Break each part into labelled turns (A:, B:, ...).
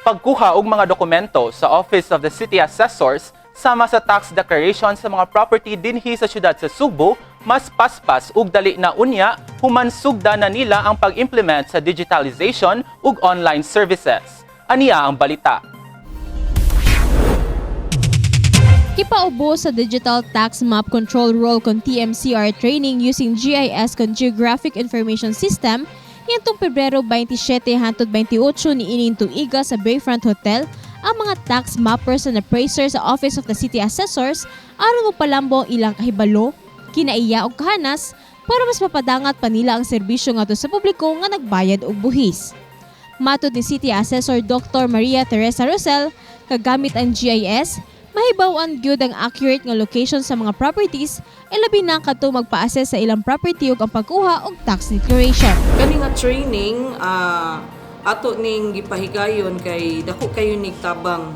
A: Pagkuha og mga dokumento sa Office of the City Assessors sama sa tax declaration sa mga property dinhi sa syudad sa Sugbo mas paspas ug dali na unya human sugda na nila ang pag-implement sa digitalization ug online services. Aniya ang balita.
B: Kipaubo sa Digital Tax Map Control Roll kon TMCR training using GIS kon Geographic Information System niadtong Pebrero 27 hangtod 28 niining tuiga sa Bayfront Hotel ang mga tax mappers and appraisers sa Office of the City Assessors aron mopalambo ang ilang kahibalo, kinaiya ug kahanas para mas mapadangat pa nila ang serbisyo ngadto sa publiko nga nagbayad og buhis. Matod ni City Assessor Dr. Maria Teresa Rosel, kagamit ang GIS, mahibaw-an gyud ang accurate nga location sa mga properties, ilabi na kadto magpa-assess sa ilang property ug ang pagkuha og tax declaration.
C: Kani nga training ato ning gipahigayon kay dako kayo nig tabang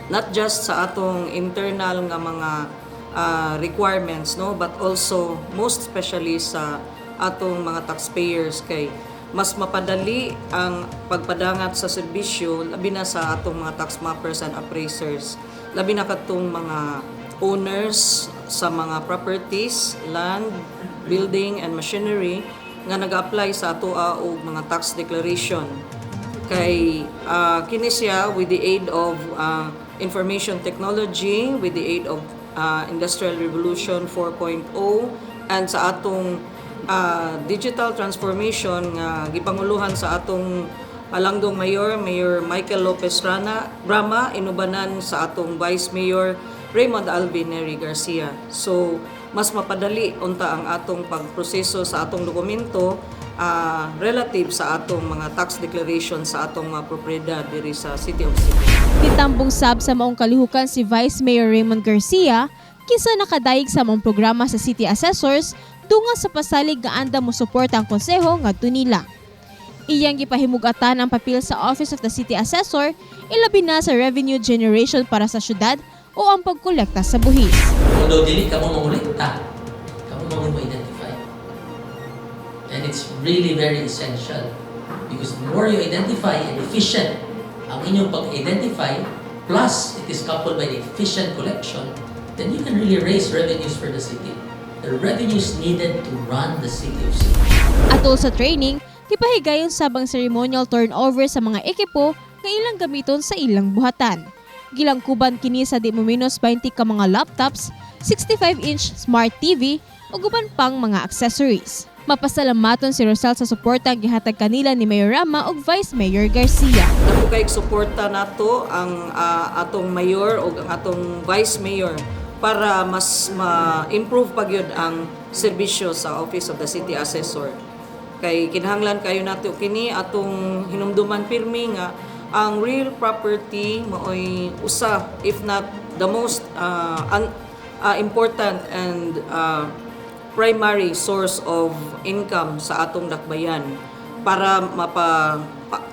C: not just sa atong internal nga mga requirements, no, but also most especially sa atong mga taxpayers kay mas mapadali ang pagpadangat sa serbisyo, labi na sa atong mga tax mappers and appraisers, labi na kadtong mga owners sa mga properties, land, building and machinery nga nag-apply sa atoa og mga tax declaration kay kini siya, with the aid of information technology, with the aid of Industrial Revolution 4.0 and sa atong digital transformation nga gipanguluhan sa atong Alangdong Mayor, Mayor Michael Lopez Rana Rama, inubanan sa atong Vice Mayor Raymond Alvin Neri Garcia. So mas mapadali unta ang atong pagproseso sa atong dokumento relative sa atong mga tax declaration sa atong mga propiedad diri sa City of Cebu.
B: Nitambong sab sa maong kalihukan si Vice Mayor Raymond Garcia kinsa nakadayeg sa maong programa sa City Assessors dunga sa pasalig nga andam mosuporta ang konseho ngadto nila. Iyang gipahimugatan ang papel sa Office of the City Assessor, ilabi na sa revenue generation para sa syudad o ang pagkolekta sa buhis.
D: Although dili kamo mangolekta, kamo man mo-identify. And it's really very essential because the more you identify and efficient ang inyong pag-identify, plus it is coupled by the efficient collection, then you can really raise revenues for the city. The revenues needed to run the city of Cebu.
B: Atol sa training, gipahigayon sab ang ceremonial turnover sa mga ekipo nga ilang gamiton sa ilang buhatan. Gilangkuban kini sa di mo menos 20 ka mga laptops, 65-inch smart TV ug uban pang mga accessories. Mapasalamaton si Rosal sa suporta ang gihatag kanila ni Mayor Rama ug Vice Mayor Garcia.
C: Dako kay suporta nato ang atong mayor o ang atong vice mayor para mas ma-improve pa gyud ang serbisyo sa Office of the City Assessor. Kay kinahanglan kayo nato kini atong hinumduman pirmi nga ang real property maoy usa, if not the most important and primary source of income sa atong dakbayan para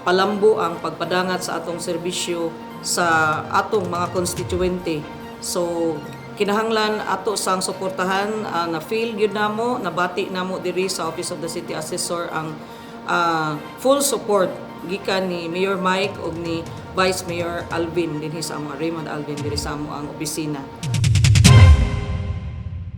C: palambo ang pagpadangat sa atong serbisyo sa atong mga konstituente. So kinahanglan ato sang suportahan, na feel gyud namo, nabati namo diri sa Office of the City Assessor ang full support gikan ni Mayor Mike ug ni Vice Mayor Alvin dinhi sa amo, Raymond Alvin, diri sa amo ang opisina.